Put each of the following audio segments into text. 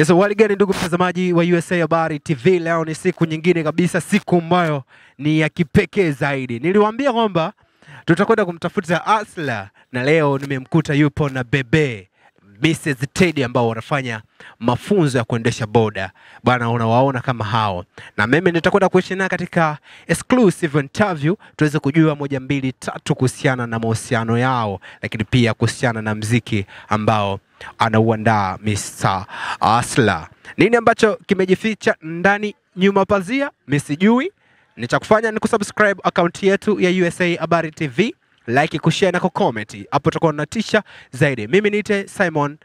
Yes, wali gani ndugu mtazamaji wa USA Habari TV, leo ni siku nyingine kabisa, siku ambayo ni ya kipekee zaidi. Niliwaambia kwamba tutakwenda kumtafuta Asla na leo nimemkuta yupo na Bebe Mrs. Teddy ambao wanafanya mafunzo ya kuendesha boda. Bwana, unawaona kama hao. Na mimi nitakwenda kuishi naye katika exclusive interview tuweze kujua 1 2 3 kuhusiana na mahusiano yao, lakini pia kuhusiana na mziki ambao anauandaa Mr. Asla. Nini ambacho kimejificha ndani nyuma pazia? Mimi sijui. Ni cha kufanya ni kusubscribe account yetu ya USA Habari TV, like, kushare na kucomment. Hapo tutakuwa tunatisha zaidi. Mimi niite Simon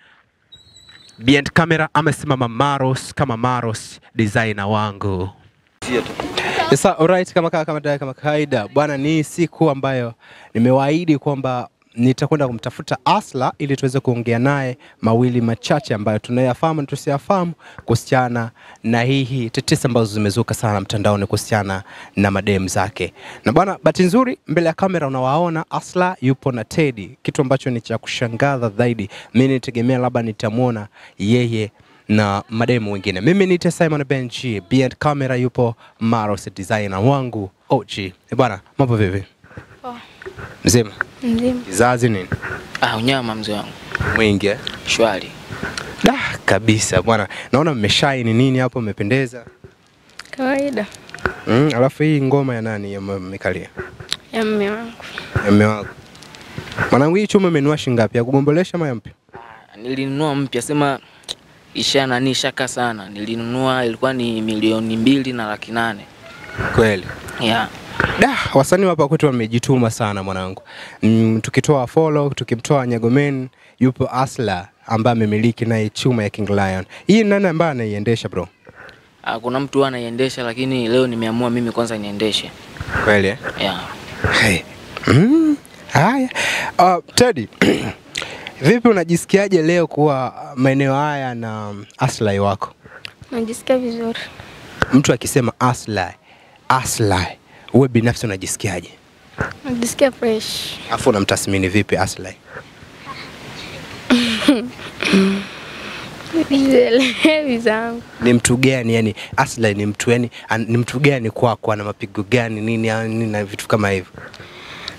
behind camera, amesimama Maros kama Maros designer wangu. Sasa alright, kama kawaida bwana, ni siku ambayo nimewaahidi kwamba nitakwenda kumtafuta Asla ili tuweze kuongea naye mawili machache ambayo tunayafahamu na tusiyafahamu kuhusiana na hii tetesi ambazo zimezuka sana mtandaoni kuhusiana na madem zake. Na bwana, bahati nzuri mbele ya kamera unawaona Asla yupo na Teddy, kitu ambacho ni cha kushangaza zaidi. Mimi nitegemea labda nitamuona yeye na mademu wengine. Mimi ni Simon Benji, behind camera yupo Maros designer wangu OG. Bwana, mambo vipi? Poa. Mzima? Mzima. Kizazi nini? Ah, unyama mzee wangu. Mwingi eh? Shwari. Da, kabisa bwana. Naona mmeshine nini hapo, mmependeza. Kawaida. Alafu hii ngoma ya nani ya mmekalia? Ya mume wangu. Ya mume wako. Mwanangu, hii chuma umenunua shilingi ngapi? Ya kugombolesha ama ya mpya? Nilinunua mpya, sema isha nani shaka sana. Nilinunua ilikuwa ni 2,800,000. Kweli? Yeah. Da, wasanii hapa kwetu wamejituma sana mwanangu. Tukitoa follow, tukimtoa Nyagomen, yupo Asla ambaye amemiliki naye chuma ya King Lion. Hii nani ambaye anaiendesha bro? Kuna mtu anaiendesha, lakini leo nimeamua mimi kwanza niendeshe. Kweli eh? Yeah. Hey. Haya. Teddy, vipi unajisikiaje leo kuwa maeneo haya na Asla wako? Najisikia vizuri. Mtu akisema Asla, Asla, wewe binafsi unajisikiaje? Najisikia fresh. Afu unamtathmini vipi Asla? Sielewi zangu. Ni mtu gani yani Asla ni mtu yani ni mtu gani kwako, ana mapigo gani nini nini na vitu kama hivyo?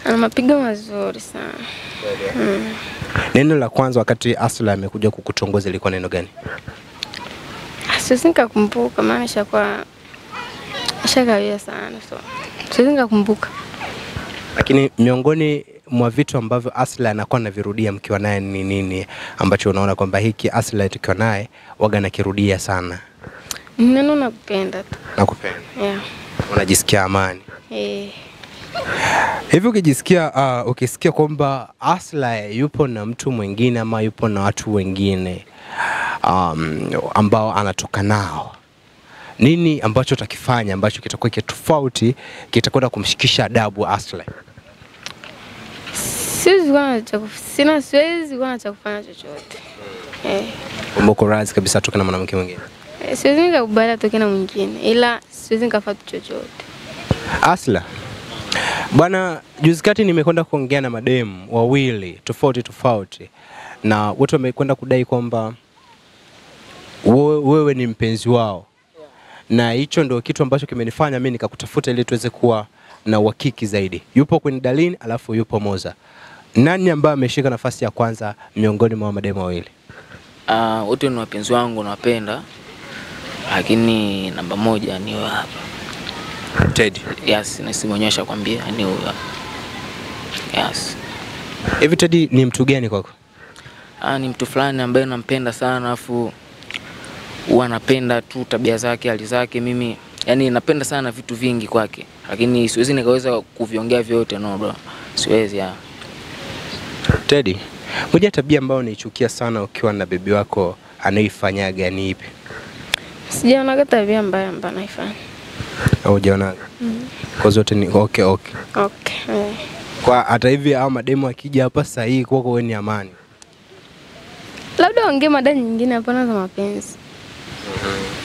Ana mapigo mazuri sana. Neno la kwanza wakati Asla amekuja kukutongoza ilikuwa neno gani? Siwezi nikakumbuka maana ishakuwa shakawia sana, so siwezi nikakumbuka. Lakini miongoni mwa vitu ambavyo Asla anakuwa anavirudia mkiwa naye ni nini ambacho unaona kwamba hiki Asla tukiwa naye waga nakirudia sana? Neno nakupenda tu. Nakupenda. Yeah. Unajisikia amani? Eh. Hivi ukijisikia ukisikia kwamba Asla yupo na mtu mwingine ama yupo na watu wengine ambao anatoka nao, nini ambacho utakifanya ambacho kitakuwa tofauti kitakwenda kumshikisha adabu Asla? Siwezi kuwa na cha kufanya chochote. Uko razi kabisa atoke na mwanamke mwingine? Siwezi nikakubali atoke na mwingine, ila siwezi nikafuata chochote. Asla, bwana, juzi kati nimekwenda kuongea na mademu wawili tofauti tofauti na wote wamekwenda kudai kwamba wewe ni mpenzi wao. Na hicho ndio kitu ambacho kimenifanya mimi nikakutafuta ili tuweze kuwa na uhakiki zaidi. Yupo kwenye Darlene alafu yupo Moza. Nani ambaye ameshika nafasi ya kwanza miongoni mwa mademu wawili? Wote ni wapenzi wangu, nawapenda. Lakini namba 1 ni huyo hapa. Teddy. Yes, nasimuonyesha kwambia ni huyo. Yes. Hivi Teddy ni mtu gani kwako? Ni mtu fulani ambaye nampenda sana, afu huwa napenda tu tabia zake, hali zake. Mimi yani napenda sana vitu vingi kwake, lakini siwezi nikaweza kuviongea vyote, no bro. Siwezi ya. Teddy, moja tabia ambayo unaichukia sana ukiwa na bibi wako anaifanyaga ni ipi? Sijaona tabia mbaya ambayo anaifanya. Hujaona? Kwa zote ni okay okay. Okay. Kwa hata hivi hao mademu akija hapa sasa hii kwako wewe ni amani. Labda ongee mada nyingine, hapana za mapenzi.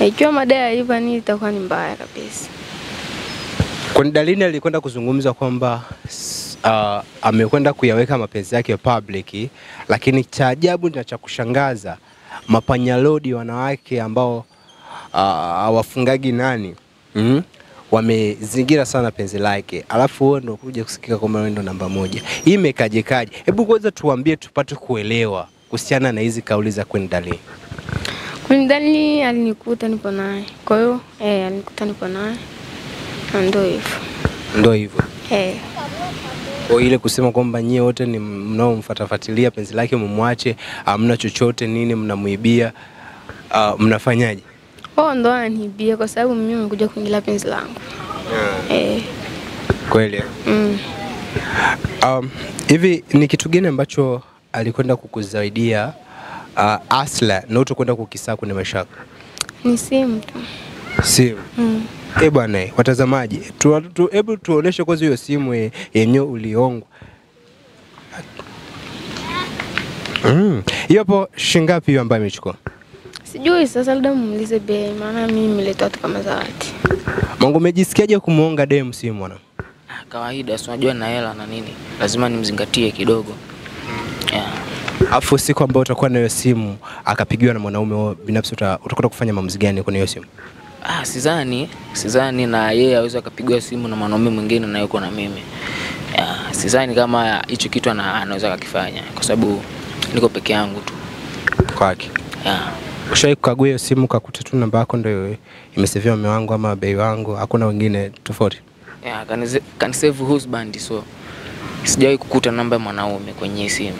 Ikiwa mada ya hivyo ni itakuwa ni mbaya kabisa. Kwa Darlene alikwenda kuzungumza kwamba amekwenda kuyaweka mapenzi yake public, lakini cha ajabu na cha kushangaza mapanyalodi wanawake ambao hawafungagi nani, wamezingira sana penzi lake, alafu wewe ndio kuja kusikika kwamba wewe ndio namba 1. Hii imekaje kaje? Hebu kwanza tuambie tupate kuelewa kuhusiana na hizi kauli za Queen Darleen. Queen Darleen alinikuta nipo naye. Kwa hiyo alinikuta nipo naye. Ndio hivyo. Ndio hivyo. Kwa ile kusema kwamba nyie wote ni mnaomfuatafuatilia penzi lake mumwache, hamna chochote nini mnamuibia, mnafanyaje? Oh, ndo ananiibia kwa sababu mimi nimekuja kuingilia penzi langu. Kweli? Hivi ni kitu gani ambacho alikwenda kukuzaidia Asla na utakwenda kukisaa kwenye maisha yako? Ni simu tu. Simu. Bwana, watazamaji, hebu tuoneshe kwanza hiyo simu yenyewe uliongwa. Hiyo hapo shingapi hiyo ambayo imechukua? Sijui sasa, labda muulize bei, maana mimi nimeletwa tu kama zawadi. Mungu, umejisikiaje kumuonga demu simu mwana? Kawaida, si unajua na hela na nini, lazima nimzingatie kidogo. Afu siku ambayo utakuwa na hiyo simu akapigiwa na mwanaume binafsi, utakwenda kufanya maamuzi gani kwenye hiyo simu? Sidhani na yeye aweza akapigiwa simu na mwanaume mwingine na yuko na mimi. Sidhani kama hicho kitu anaweza akakifanya kwa sababu niko peke yangu tu. Kwake. Ushawahi kukagua hiyo simu ukakuta tu namba yako ndio imeseviwa mume wangu ama bei wangu, hakuna wengine tofauti? Can save husband, so sijawahi kukuta namba ya mwanaume kwenye simu.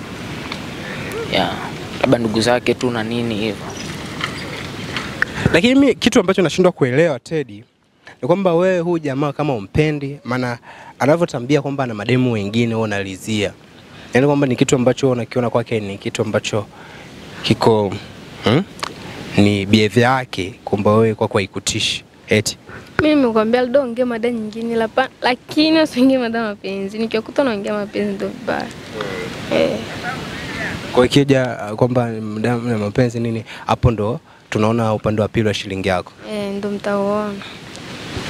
Labda ndugu zake tu na nini hivyo. Lakini mimi kitu ambacho nashindwa kuelewa Teddy ni kwamba wewe huyu jamaa kama umpendi, maana anavyotambia kwamba ana mademu wengine wewe unalizia. Yaani kwamba ni kitu ambacho unakiona kwake ni kitu ambacho kiko ni behavior yake kwamba wewe kwako haikutishi. Eti mimi nimekwambia labda ongea mada nyingine lakini usiongee mada mapenzi. Nikikuta unaongea mapenzi ndio vibaya. Kwa ikija kwamba mada mapenzi nini, hapo ndo tunaona upande wa pili wa shilingi yako. Ndo mtaona.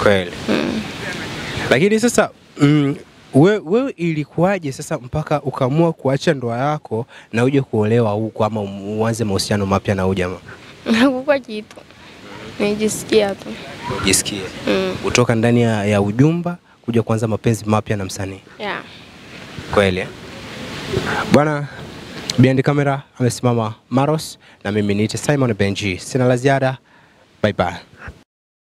Kweli. Lakini sasa wewe ilikuwaje sasa mpaka ukaamua kuacha ndoa yako na uje kuolewa huko ama uanze mahusiano mapya na huyu jamaa? Hakukuwa kitu. Nijisikia tu. Ujisikie. Kutoka ndani ya ujumba kuja kuanza mapenzi mapya na msanii. Kweli. Bwana, behind camera amesimama Maros na mimi niite Simon Benji. Sina la ziada. Bye bye.